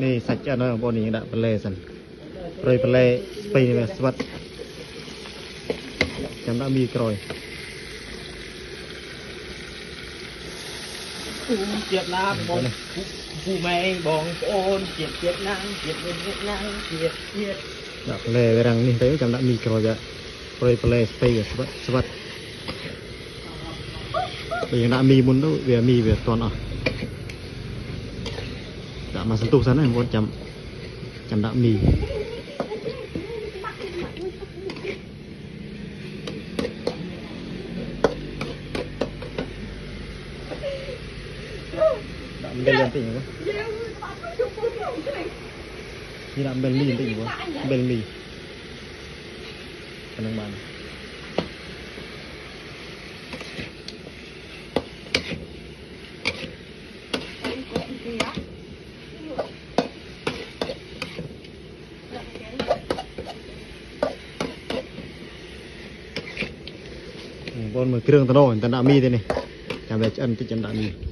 នេះសាច់ឆ្អិនហើយបងប្អូននេះដាក់បន្លែសិនប្រយបន្លែស្ពៃនេះស្វិតចាំដាក់មីក្រោយ ជាតិណាបងពូម៉ែបងប្អូនជាតិជាតិណាជាតិនេះណាជាតិជាតិ ដាក់បន្លែវារាំងនេះទៅចាំដាក់មីក្រោយប្រយបន្លែស្ពៃវាស្វិតស្វិតបើយើងដាក់មីមុនទៅវាមីវាអត់ទាន់អស់ដាក់មកសន្ទុះសិនណាបងប្អូនចាំចាំដាក់មីដាក់អំបិលបន្តិចបងនេះដាក់អំបិលមីបន្តិចបងអំបិលមីប៉ុណ្្នឹងបានបងមើលគ្រឿងតំណតែដាក់មីទេនេះចាំវាឆ្អិនតិចចាំដាក់មី